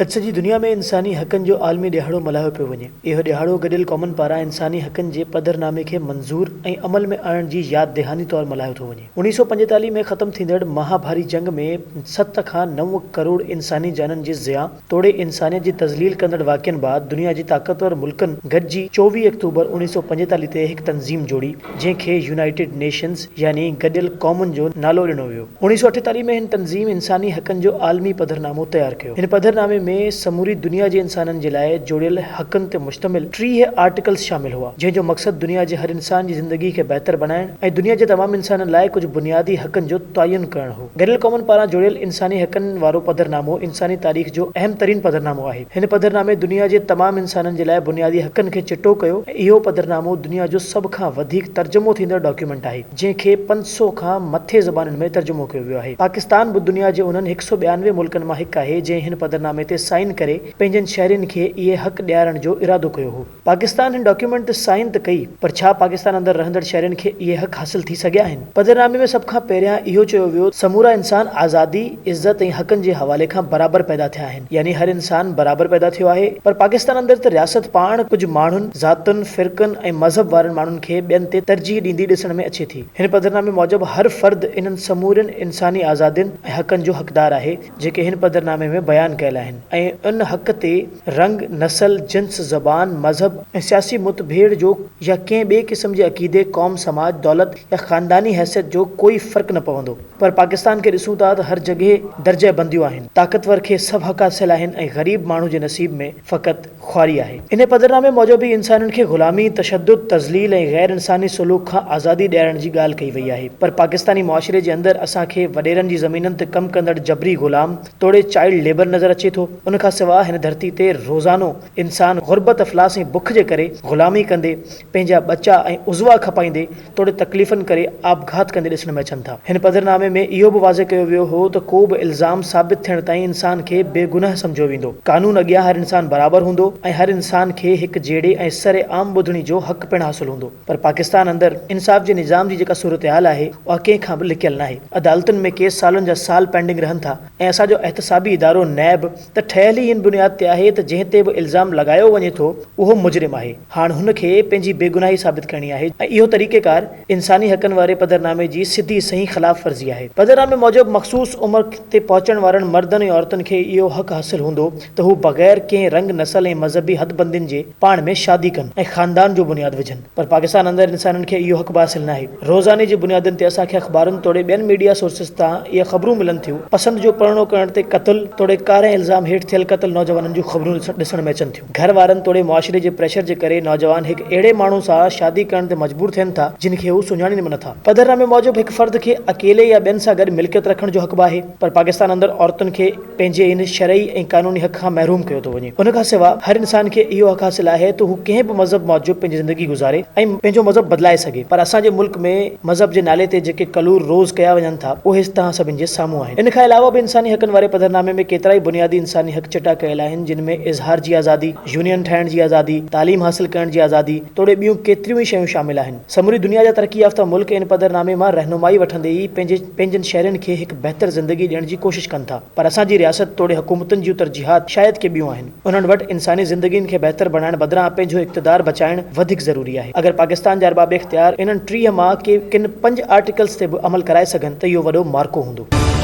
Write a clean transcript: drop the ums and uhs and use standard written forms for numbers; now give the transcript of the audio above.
اڄ سڄي دنيا ۾ انساني حقن جو عالمي ڏهاڙو ملهايو پيو وڃي. اهو ڏهاڙو گڏيل قومن پاران انساني حقن جي پڌرنامي کي منظور ۽ عمل ۾ آڻڻ جي ياد دهاني طور ملهايو ٿو وڃي. 1945 ۾ ختم ٿيندڙ مهاڀاري جنگ ۾ ست کان نو ڪروڙ انساني جانن جي زيان توڙي انسانيت جي تذليل ڪندڙ واقعن بعد دنيا جي طاقتور ملڪن گڏجي 24 آڪٽوبر 1945 تي هڪ تنظيم جوڙي جنهن کي يونائيٽيڊ نيشنز يعني گڏيل قومن جو نالو ڏنو ويو. 1948 ۾ هن تنظيم انساني حقن جو عالمي پڌرنامو تيار ڪيو. هن پڌرنامي ۾ سموري دنيا جي انسانن جي لاء جوڙيل حقن تي مشتمل 30 آرٽيڪلز شامل هئا، جنهن جو مقصد دنيا جي هر انسان جي زندگي کي بهتر بڻائڻ ۽ دنيا جي تمام انسانن لاء ڪجهه بنيادي حقن جو تعين ڪرڻ هو. گڏيل قومن پاران جوڙيل انساني حقن وارو پڌرنامو انساني تاريخ جو اهم ترين پڌرنامو آهي. هن پڌرنامي دنيا جي تمام انسانن جي لاء بنيادي حقن کي چٽو ڪيو ۽ اهو پڌرنامو دنيا جو سڀ کان وڌيڪ ترجمو ٿيندڙ ڊاڪيومينٽ آهي. جنهن کي 500 کان مٿي زبانن ۾ ترجمو ڪيو ويو آهي. پاڪستان به دنيا جي انهن 192 ملڪن مان هڪ آهي جنهن هن پڌرنامي تي سائن ڪري پنهنجن شهرين کي اهي حق ڏيارڻ جو ارادو ڪيو هو. پاڪستان هن ڊاڪيومينٽ تي سائن ته ڪئي پر ڇا پاڪستان اندر رهندڙ شهرين کي اهي حق حاصل ٿي سگهيا آهن؟ پڌرنامي ۾ سڀ کان پهريان اهو چيو ويو ته سمورا انسان آزادي، عزت ۽ حقن جي حوالي کان برابر پيدا ٿيا آهن. يعني هر انسان برابر پيدا ٿيو آهي پر پاڪستان اندر ته رياست پاڻ ڪجهه ماڻهن، ذاتن، فرقن ۽ مذهب وارن ماڻهن کي ٻين تي ترجيح ڏيندي ڏسڻ ۾ اچي ٿي. هن پڌرنامي موجب هر فرد انهن سمورين انساني آزادين ۽ حقن جو حقدار آهي جيڪي هن پڌرنامي ۾ بيان ڪيل آهن ۽ ان حق تي رنگ، نسل، جنس، زبان، مذهب ۽ سياسي متڀيڙ جو يا ڪنهن ٻئي قسم جي عقيدي، قوم، سماج، دولت يا خانداني حيثيت جو ڪوئي فرق نه پوندو. پر پاڪستان کي ڏسون ٿا ته هر جڳهه درجه بنديون آهن، طاقتور کي سڀ حق حاصل آهن ۽ غريب ماڻهو جي نصيب ۾ فقط خواري آهي. انهي پڌرنامي موجب ئي انسانن کي غلامي، تشدد، تذليل ۽ غير انساني سلوڪ کان آزادي ڏيارڻ جي ڳالهه ڪئي وئي آهي پر پاڪستاني معاشري جي اندر اسان کي وڏيرن جي زمينن تي ڪم ڪندڙ جبري غلام توڙي چائلڊ ليبر نظر اچي ٿو. ان کان سواء هن ڌرتي تي روزانو انسان غربت، افلاس ۽ بک جي ڪري غلامي ڪندي پنهنجا ٻچا ۽ عضوا کپائيندي توڙي تڪليفن ڪري آپگهات ڪندي ڏسڻ ۾ اچن ٿا. هن پڌرنامي ۾ اهو به واضح ڪيو ويو هو ته ڪو به الزام ثابت ٿيڻ تائين انسان کي بيگناهه سمجهيو ويندو. قانون اڳيان هر انسان برابر هوندو ۽ هر انسان کي هڪ جهڙي ۽ سر عام ٻڌڻي جو حق پڻ حاصل هوندو. پر پاڪستان اندر انصاف جي نظام جي جيڪا صورتحال آهي اها ڪنهن کان به لڪيل ناهي. عدالتن ۾ ڪيس سالن جا سال پينڊنگ رهن ٿا ۽ اسان جو احتسابي ادارو نيب ته ٺهيل ئي ان بنياد تي آهي ته جنهن تي به الزام لڳايو وڃي ٿو اهو مجرم آهي. هاڻ هن کي پنهنجي بيگناهي ثابت ڪرڻي آهي ۽ اهو طريقيڪار انساني حقن واري پڌرنامي جي سڌي سنئين خلاف ورزي آهي. پڌرنامي موجب مخصوص عمر تي پهچڻ وارن مردن ۽ عورتن کي اهو حق حاصل هوندو ته هو بغير ڪنهن رنگ، نسل ۽ مذهبي حدبندين جي پاڻ ۾ شادي ڪن ۽ خاندان جو بنياد وجهن پر پاڪستان اندر انسانن کي اهو حق به حاصل ناهي. روزاني جي بنيادن تي اسان کي اخبارن توڙي ٻين ميڊيا سورسز تان اهي خبرون ملن ٿيون پسند جو پرڻو ڪرڻ تي قتل توڙي ڪارنهن الزام هيٺ ٿيل قتل نوجوانن جون خبرون ڏسڻ ۾ اچن ٿيون. گهر وارن توڙي معاشري جي پريشر جي ڪري نوجوان هڪ اهڙي ماڻهو سان شادي ڪرڻ تي مجبور ٿين ٿا جن کي هو سڃاڻين به نٿا. پڌرنامي موجب هڪ فرد کي اڪيلي يا ٻين سان گڏ ملڪيت رکڻ جو حق به آهي پر پاڪستان اندر عورتن کي پنهنجي ان شرعي ۽ قانوني حق کان محروم ڪيو ٿو وڃي. ان کان سواء هر انسان کي اهو حق حاصل آهي ته هو ڪنهن به مذهب موجب پنهنجي زندگي گذاري ۽ پنهنجو مذهب بدلائي سگهي پر اسان جي ملڪ ۾ مذهب جي نالي تي جيڪي ڪلور روز ڪيا وڃن ٿا اهي توهان سڀن جي سامهون آهن. ان کان علاوه به انساني حقن واري پڌرنامي ۾ ڪيترائي بنيادي انساني حق چٽا ڪيل آهن جن ۾ اظهار جي آزادي، يونين ٺاهڻ جي آزادي، تعليم حاصل ڪرڻ جي آزادي توڙي ٻيون ڪيتريون ئي شيون شامل آهن. سموري دنيا جا ترقي يافته ملڪ ان پڌرنامي مان رهنمائي وٺندي ئي پنهنجي پنهنجن شهرين کي هڪ بهتر زندگي ڏيڻ جي ڪوشش ڪن ٿا پر اسان جي رياست توڙي حڪومتن جون ترجيحات شايد ڪي ٻيون آهن. انهن وٽ انساني زندگين کي بهتر بڻائڻ بدران پنهنجو اقتدار بچائڻ وڌيڪ ضروري آهي. اگر پاڪستان جا ارباب اختيار انهن 30 مان ڪي ڪن پنج آرٽيڪلز تي به عمل ڪرائي سگهن ته اهو وڏو معرڪو هوندو.